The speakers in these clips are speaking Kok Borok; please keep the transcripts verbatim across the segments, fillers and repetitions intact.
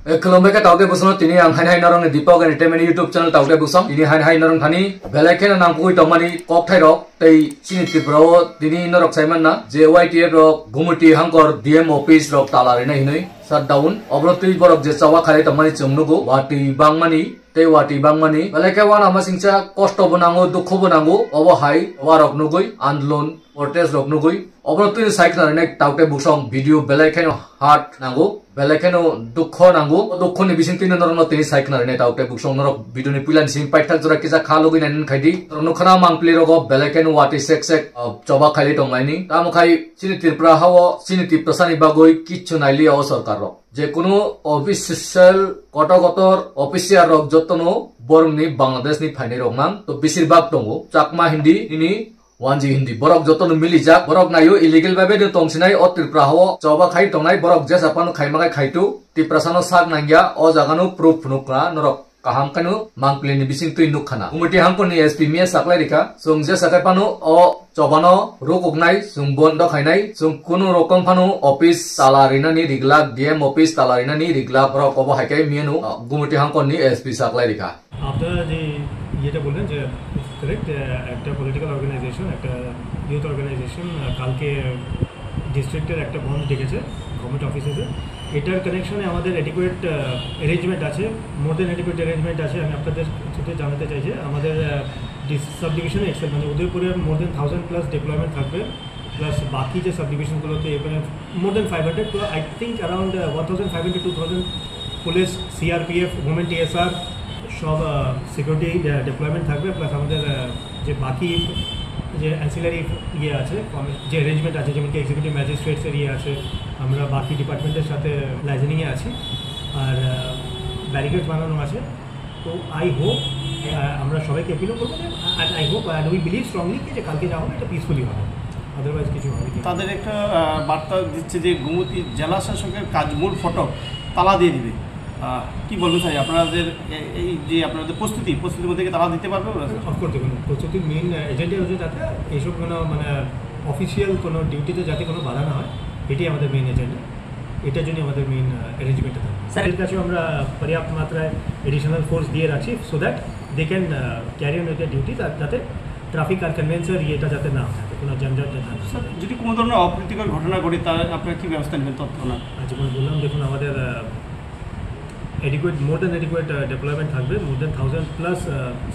E, khulumbai khe taote bwswkno tini ang haini hai norokni Deepak Entertainment YouTube channel taote bwswk tini haini hai norok thani belai kheno nangkukwi tongmani kokthairok tei chini Tripura o tini norok saimanna je Y T F rok Gumoti hangkor D M office rok tala rina hinwi shutdown. Obono twi borok je choba khailai tongmani chwng nugo, watwi bangmani tei watwi bangmani. Belai khe uanama singcha kosto bo nango, dukho bo nango, obo hai warok nugwi andolon protest rok nugwi. Obono twi sai khna rwnai taote bwswk video belai kheno hard nango, belai kheno dukho nango. O dukho ni bising twi norokno tini sai khna rwnai taote bwswk norok video ni puila ni simi paithak jora kisa kha logwi nai khaidi. Norok nukha na mangpili rogo belai kheno watwi sek sek, ah, choba khailai tonglaini. Tamo khai chini Tripura hao, chini Tiprasa ni bagwi kichu nailiya o sorkar rok. Je kunu official kotor kotor official rok jotono borokni Bangladesh ni phainai rok mang to besir bak tongo. Chakma Hindi, nini Wanji Hindi. Borok jotono milijak, borok naio illegal bai bai tongsinai o Tripura hao choba khai tongnai borok jesa phano khaima khai khaitu. Tiprasa no sak nangya, o jaga no proof phunukna norok kaham kheno mangpili ni bising twi nuk khana. Gumoti hangkor ni S P miya saklai rikha, chwng jesa khai phano o chobano rukuknai, chwng bondo khainai, chwng kunu rokom phano office tala rinani riglak, D M office tala rinani riglak, borok obo hai khe miyano, ah, Gumoti hangkor ni S P saklai rikha. আপনারা যে ইয়েটা বললেন যে কারেক্ট, একটা political organisation, একটা youth organisation কালকে ডিস্ট্রিক্টের একটা বন্ধ ডেকেছে গভর্নমেন্ট অফিসেসে। এটার কানেকশনে আমাদের অ্যাডিকুয়েট অ্যারেঞ্জমেন্ট আছে, মোর দেন অ্যাডিকুয়েট অ্যারেঞ্জমেন্ট আছে। আমি আপনাদের সাথে জানাতে চাই যে আমাদের সাব ডিভিশনে এক্সেল মানে উদয়পুরে more than thousand plus deployment থাকবে, প্লাস বাকি যে সাব ডিভিশনগুলোতে এখানে মোর দেন ফাইভ হান্ড্রেড, তো I think around one thousand five hundred to thousand police, CRPF, women TSR, সব সিকিউরিটি ডিপ্লয়মেন্ট থাকবে, প্লাস আমাদের আহ, যে বাকি যে অ্যান্সিলারি ইয়ে আছে, যে অ্যারেঞ্জমেন্ট আছে, যেমন কি এক্সিকিউটিভ ম্যাজিস্ট্রেটসের ইয়ে আছে, আমরা বাকি ডিপার্টমেন্টের সাথে লাইজেনিংয়ে আছি। আর ব্যারিকেড বানানো আছে। তো আই হোপ, আমরা সবাইকে অ্যাপিলও করবো যে, I hope and we believe strongly যে কালকে যা হবে এটা পিসফুলি হবে, আদারওয়াইজ কিছু হবে কি না। তাদের একটা আহ, বার্তা দিচ্ছে যে গোমতী জেলা শাসকের কাজ মূল ফটক তালা দিয়ে দিবে। আহ, কি বলবেন স্যার, আপনাদের এ- এই যে আপনাদের প্রস্তুতি, প্রস্তুতির মধ্যে কি তালা দিতে পারবে ওরা, স্যার? অফকোর্স, দেখুন, প্রস্তুতির মেইন এজেন্ডা হচ্ছে যাতে এইসব কোনো মানে অফিসিয়াল কোনো ডিউটিতে যাতে কোনো বাধা না হয়, এটাই আমাদের মেইন এজেন্ডা। এটার জন্য আমাদের মেইন অ্যারেঞ্জমেন্টটা থাকে। স্যার, এর কাছেও আমরা পর্যাপ্ত মাত্রায় অ্যাডিশনাল ফোর্স দিয়ে রাখছি, so that they can carry on with the duty, যাতে ট্রাফিক আর কনভেন্সের ইয়েটা যাতে না থাকে, কোনো যানজট যাতে না থাকে। স্যার, যদি কোনো ধরনের অপ্রীতিকর ঘটনা ঘটে, তা আপনারা কি ব্যবস্থা নেবেন তৎক্ষণাৎ? আজ যেমন বললাম, দেখুন, আমাদের adequate, more than adequate deployment থাকবে, more than thousand plus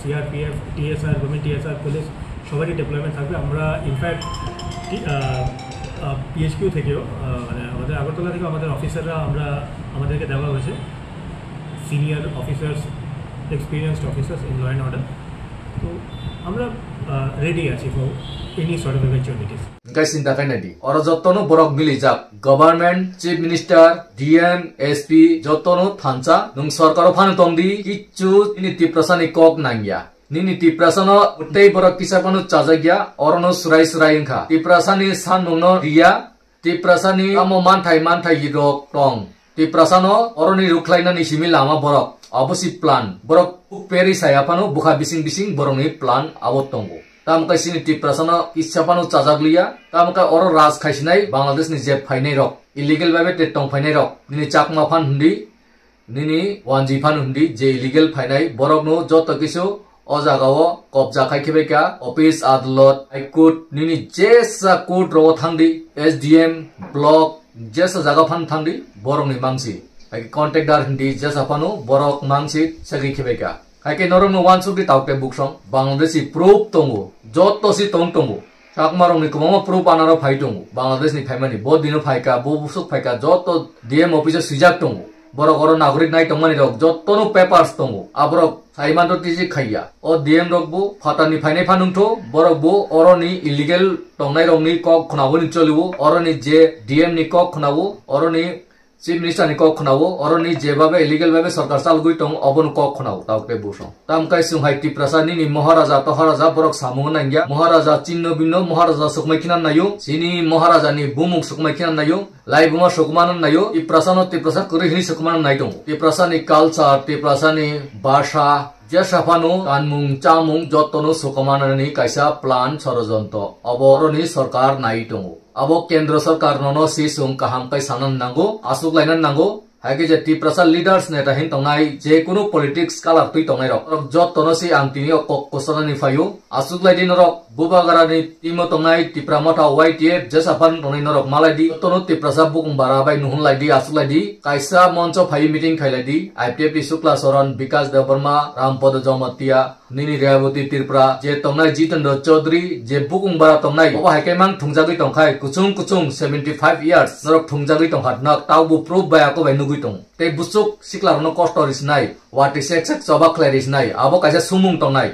C R P F, T S R, women T S R, police, সবারই ডিপ্লয়মেন্ট থাকবে। আমরা ইনফ্যাক্ট পিএইচকিউ থেকেও আহ, মানে আমাদের আগরতলা থেকে আমাদের অফিসাররা, আমরা আমাদেরকে দেওয়া হয়েছে, senior officers, experienced officers in law and order. তো আমরা রেডি আছি for any sort of eventualities. Hingke sinta khaina di, oro jotono borok milijak, government, chief minister, D M, S P, jotono thansa, nwng sorkaro phano tongdi, kichu nini Tiprasa ni kok nangya. Nini Tiprasa no tei borok kisa phano chajak ya, oro no surai surai wngkha. Tiprasa ni sanmung no riya, Tiprasa ni tamo manthai manthai rok tong. Tiprasa no oro ni rukhlai nani simi lama borok. Abo si plan. Borok peri saya phano bukha bising bising borok ni plan abo tongo. Tamo khe chini Tiprasa no kisa phano chajak liya. Tamo khe oro raj khaisinai Bangladesh ni je phainai rok, illegal bai bai te tong phainai rok. Nini Chakma phan hundi, nini Wanji phan hundi je illegal phainai borok no joto kisu o jaga o kobja khai khibai kha, office, adalot, high court, nini jesa court ro thangdi, S D M, block, jesa jaga phan thangdi, borok ni mangsi. Hai khe contractor hindi jesa phano borok mangsi sagwi khibai kha. Hai khe norok no wansuk di tauk tei buksong, Bangladeshi proof tongo, joto si tong tongo. Chakmarokni kwbangma proof anaro phai tongo. Bangladesh ni phaimani bo dino phaikha, bo busuk phaikha, joto D M office o swijak tongo. Borok oro nagorik nai tongmani rok jotono papers tongo. Aborok saimanto tiji khaiya. O D M rok bo phatarni phainai phanungtho, borok bo oroni illegal tongnai rokni kok khnago ni choliwo, oroni je D M ni kok khnago, oroni Chief Minister ni kok khnawo, oroni jebabe illegal babe sorkar chalgwi tong, obono kok khnawo, tauk tei busong. Tam kai sung hai Tiprasa nini Maharaja, Toharaja, borok samung nangya. Maharaja chinno binno, Maharaja sukmai khina nayo. Chini Maharaja ni bumung sukmai khina nayo. Laibuma sukmano nayo. Tiprasa no Tiprasa kwrwi hini sukmano nai tongo. Tiprasa ni culture, Tiprasa ni bhasha, jesa phano kanmung, chamung, jottono sukamanani kaisa plan, sorojonto. Obo oroni sorkar nai tongo. Abo kendro sorkar nono si chwng kaham kai sana nango, aswk laina nango, Hai khe je Tiprasa leaders neta hin tongnai, je kunu politics kalar twi tongnai rok, norok jotto no si ang tini o kok kochonani phaio. Aswk lai di norok Bubagra ni team o tongnai Tipra Motha Y T F jesa phan tongnai norok malai di. Jotto no Tiprasa bukung bara bai nuhun lai di, aswk lai di. Kaisa moncho phai meeting khai lai di. I P F T Shukla Saran, Bikash Debbarma, Rampada Jamatia, nini Revati Tripura, je tongnai Jitendra Chaudhary, je bukung bara tongnai, obo hai khe mang thungjagwi tongkhai, kuchung kuchung seventy five years, norok thungjagwi tongkha, nok taubo proof bai ako bai nugwi tongo. Tei buchuk sikla rokno kosto risinai, watwi sek sek choba khlai risinai, abo kaisa sumung tongnai.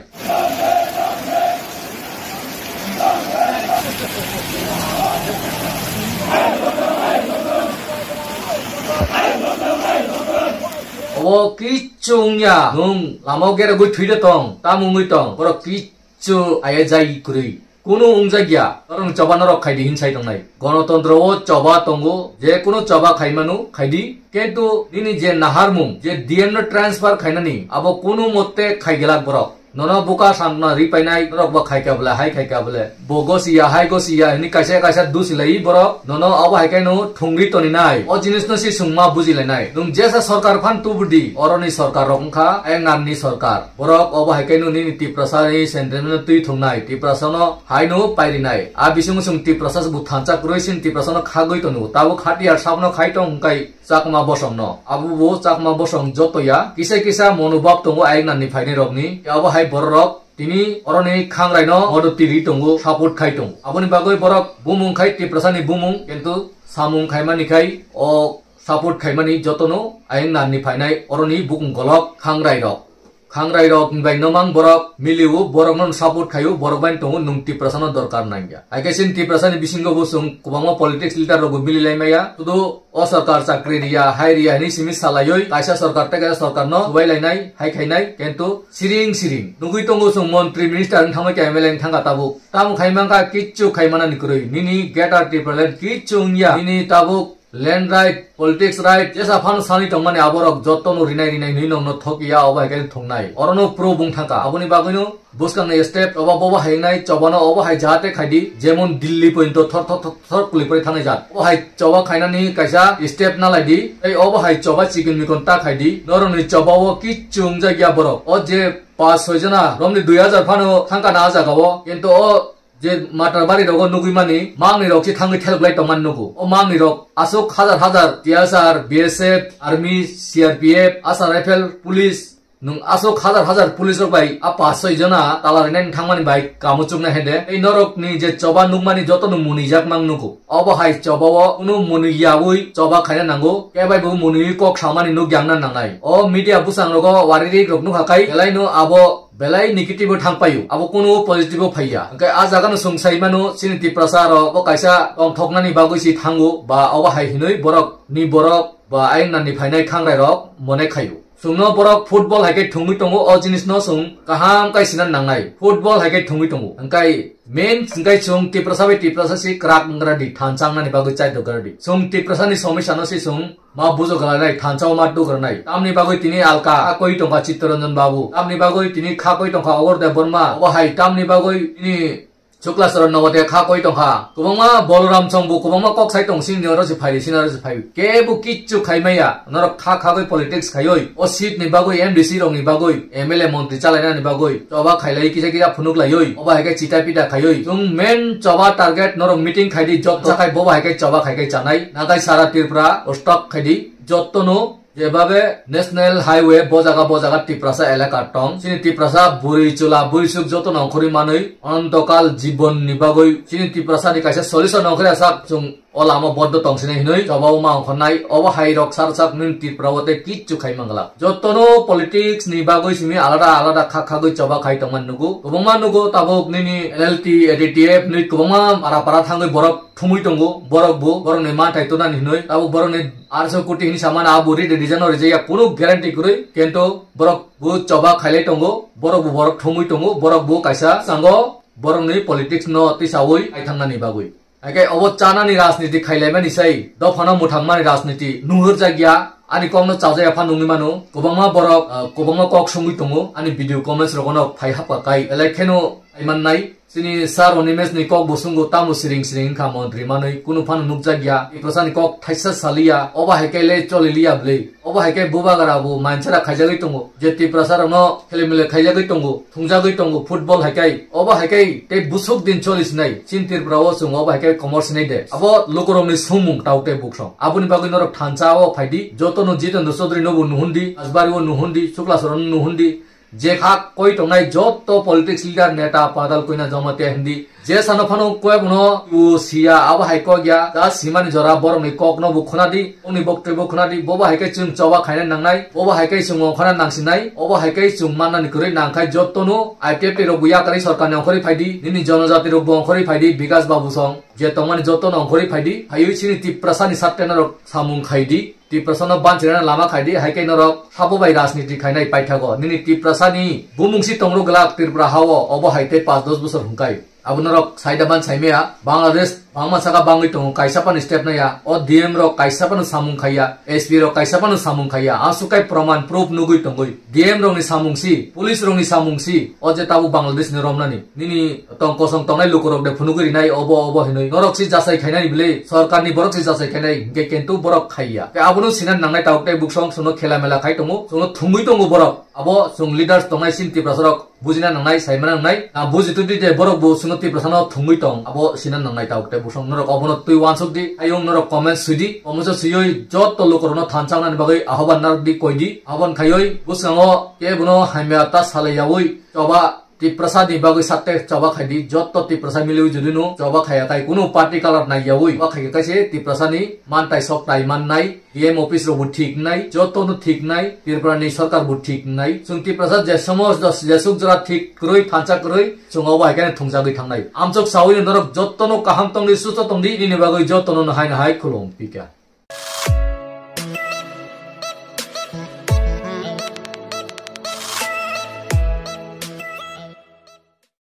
Obo kichung ya, nwng lama o gere gwi thwi de tong, tamo wngwi tong, borok kichu aya jai kwrwi. Kunu wngjakya, norok choba norok khaidi hin sai tongnai. Gonotontro o choba tongo, je kunu choba khaimano khaidi, kintu nini je naharmung, je D M no transfer khainani, abo kunu motte khaigelak borok. Nono buka sangna ri painai, norok bo khaika bole, hai khaika bole. Bo gosiya, hai gosiya, hini kaisa kaisa dusi lai borok. Nono abo hai khe no thungri toni nai. O jinis no si sungma buji lai nai. Nwng jesa sorkar phan tubudi, oroni sorkar rok wngkha, ayang nanni sorkar. Borok obo hai khe no nini Tiprasa ni sentence no twi thungnai, Tiprasa no hai no pairi nai. A bisingo chwng Tiprasa se bo thansa kwrwi sin Tiprasa no khagwi tono. Tabuk hatiyar sabno khai tong hwnkhe Chakma bosong no. Abo bo Chakma bosong joto ya. Kisa kisa monobhab tongo ayang nanni phainai rok ni. Abo hai borok rok tini oroni khangrai no modot tiri tongo, support khai tongo. Aboni bagwi borok bumung khai Tiprasa ni bumung, kintu samung khaimani khai o support khaimani jotono ayang nanni phainai oroni bukung golok khangrai rok. Khangrai rok ni bai no mang borok milio, borok no support khaio, borok bai tongo nwng Tiprasa no dorkar nangya. Hai khe sin Tiprasa ni bisingo bo chwng kwbangma politics leader rok bo mili lai maya. Sudu o sorkar chakri riya, hai riya hini simi salaioi, kaisa sorkar tei kaisa sorkar no subai lainai, hai khainai, kintu siring siring. Nugwi tongo chwng montri minister wng thangma khe M L A wng thangkha tabuk. Tamo khai mankha kichu khai manani kwrwi. Nini Greater Tipraland kichu wngya. Nini tabuk land right, politics right, jesa phano sani tongmani aborok jotono rinai rinai hinwi nokno thokiya, obo hai khe thungnai. Orono pro bung thangkha. Aboni bagwino bwskangni step choba bobo hai wngnai, chobano obo hai jahate khaidi, jemon Delhi pointo thor thor thor thor kwlwi pore thangnai jat. Obo hai choba khainani kaisa step nalai di, tei obo hai choba chikon mikon ta khaidi, norokni chobao kichu wngjakya borok. O je pas soi jona romni dui hajar phano thangkha na a jagao, kintu o je Matarbari rogo nugwi mani mangni rok se thangwi thelok lai tongmani nugo. O mangni rok aswk hajar hajar T S R, B S F, Army, C R P F, Assam Rifle, Police, nwng aswk hajar hajar police rok bai a pas soi jona tala rinani thangmani bai kamo chuknai hai de. Tei norok ni je choba nukmani joto no mwnwijak mang nugo. Obo hai choba o kunu mwnwi yaui choba khaina nango. Kebaibo mwnwi kok samani nuk yangna nangnai. O media bwsang rogo waririk rok nukha khai belai no abo belai negative o thang paio, abo kunu positive o phaiya. Hwnkhe a jaga no chwng sai mano, chini Tiprasa rok bo kaisa tongthoknani bagwi si thango, ba obo hai hinwi borok ni borok ba ayang nani phainai khangrai rok mone khaio. Chwngno borok football hai khe thungwi tongo, o jinis no chwng kaham kai sina nangnai. Football hai khe thungwi tongo. Hwnkhe main hwnkhe chwng Tiprasa bai Tiprasa si kwrak wnggra di, thansa wngnani bagwi chaito gra di. Chwng Tiprasa ni somosya no si chwng ma bujo galainai, thansa o ma tu granai. Tamni bagwi tini alka kha koi tongkha Chittaranjan Babu. Tamni bagwi tini kha koi tongkha Agor Debbarma. Obo hai tamni bagwi tini Chukla Saran Nogote kha koi tongkha. Kwbangma Boloram Chongbu, kwbangma kok sai tong sini oro se phai, sini oro se phai. Kebo kichu khai maya. Norok kha khagwi politics khaioi. O seat ni bagwi, M D C rok ni bagwi, M L A montri chalainani bagwi. Choba khailai kisa kisa phunuk laioi. Obo hai khe chita pita khaioi. Chwng main choba target norok meeting khai di, jot chakhai bobo hai khe choba khai khai chanai. Nagai sara Tripura, o stock khai di. Jotto no jebabe National Highway bo jaga bo jaga Tiprasa elaka tong. Chini Tiprasa buri chula buri suk joto no ongkhorwi manwi Anantokal jibon ni bagwi chini Tiprasa ni kaisa solution ongkhorya sak chwng o lama boddo tong sini hinwi choba o ma ongkhornai. Obo hai rok sar sak nwng Tripura o tei kichu khai mangla. Jotto no politics ni bagwi simi alada alada kha khagwi choba khai tongmani nugo. Kwbangma nugo tabuk nini N L T, A D T F nwi kwbangma para para thangwi borok thumwi tongo, borok bo, borok ni manthai tonani hinwi, tabuk borok ni arso koti hini samani abo ride rijano rijaya kunu guarantee kwrwi, kintu borok bo choba khailai tongo, borok bo borok thumwi tongo, borok bo kaisa sango borok ni politics no tisawi ai thangnani bagwi. Haikhe obo chanani rajniti khailaimani sai, dophano mwthangmani rajniti nuhurjakya, ani kokno chajaya pha nungwi mano, kwbangma borok, ah, kwbangma kok songwi tongo, ani video comments rogono phai hapkha kai, belai kheno ai mannai. Chini sir Animesh ni kok bo sungo tamo siring siring wngkha montri manwi kunu phano nukjak ya. Tiprasa ni kok thaisa saliya. Obo hai khe le choli liya bwlwi. Obo hai khe bubagra bo manchara khaijagwi tongo. Je Tiprasa rokno khele mele khaijagwi tongo, thungjagwi tongo football hai khe. Obo hai khe tei busuk din choli sinai. Chin Tripura o chwng obo hai khe komor sinai de. Abo lukurokni sumung tau tei bukrok. Aboni bagwi norok thansa o phaidi. Jotono Jitendra Chaudhary no bo nuhundi, Asbari o nuhundi, Sukla Saran no nuhundi. Je kha koi tongnai jotto politics leader neta padal koina joma te hindi. Je sano phano koi bono u siya abo hai kok ya. Da simani jora borokni kokno bo khunadi, uni boktwi bo khunadi. Bobo hai khe chwng choba khaina nangnai. Bobo hai khe chwng ongkhana nangsinai. Obo hai khe chwng mannani kwrwi nangkhai jottono I P F T rok bo yakarwi sorkarni ongkhorwi phaidi. Nini jonojati rok bo ongkhorwi phaidi. Bikas Babu song je tongmani jottono ongkhorwi phaidi. Phaiwi chini Tiprasani satte norok samung khaidi. Tiprasano banchirana lama khaidi, hai khe norok sabo bai rajniti khainai paithago. Nini Tiprasani bumung si tongro glak Tripura hao, obo hai tei panch dos bosor hwnkhe. Abo norok saida ban saimaya, Bangladesh bangma saka bangwi tongo, kaisa phano step naya. O D M rok kaisa phano samung khaiya, S P rok kaisa phano samung khaiya. Aswk kai proman proof nugwi tongwi. D M rokni samung si, police rokni samung si, o je tabuk Bangladesh ni romnani. Nini tong kosong tongnai lukurok de phunugwi rinai obo obo hinwi. Norok si jasai khainani bile, sorkarni borok si jasai khainai, hinkhe kentu borok khaiya. Khe abono sinan nangnai tabuk tei buksong chwngno khela mela khai tongo, chwngno thumwi tongo borok. Abo chwng leaders tongnai sin Tiprasarok bujina nangnai, saimana nangnai. Na buji twi twi je borok bo chwngno Tiprasano thumwi tong, abo sinan nangnai tabuk tei buksong. Norok obono twi wansuk di, ayung norok comment sui di, comment sui oi jotto lukurokno thansa wngnani bagwi ahoban narwk di koi di. Ahoban khaioi bwskango kebono hamya ta salai yaui choba Tiprasa ni bagwi sakte choba khai di, jotto Tiprasa miliwi jodi no choba khaiya kai kunu party color nai yaui. Choba khai kai se Tiprasa ni mantai sok tai mannai, D M office rok bo thik nai, jotto no thik nai, Tripura ni sorkar bo thik nai. Chwng Tiprasa je somosto jesuk jora thik kwrwi thansa kwrwi chwng obo hai khe thungjagwi thangnai. Amchok saui norok jotto no kaham tongdi, susto tongdi, nini bagwi jotto no hai no hai khulum pika.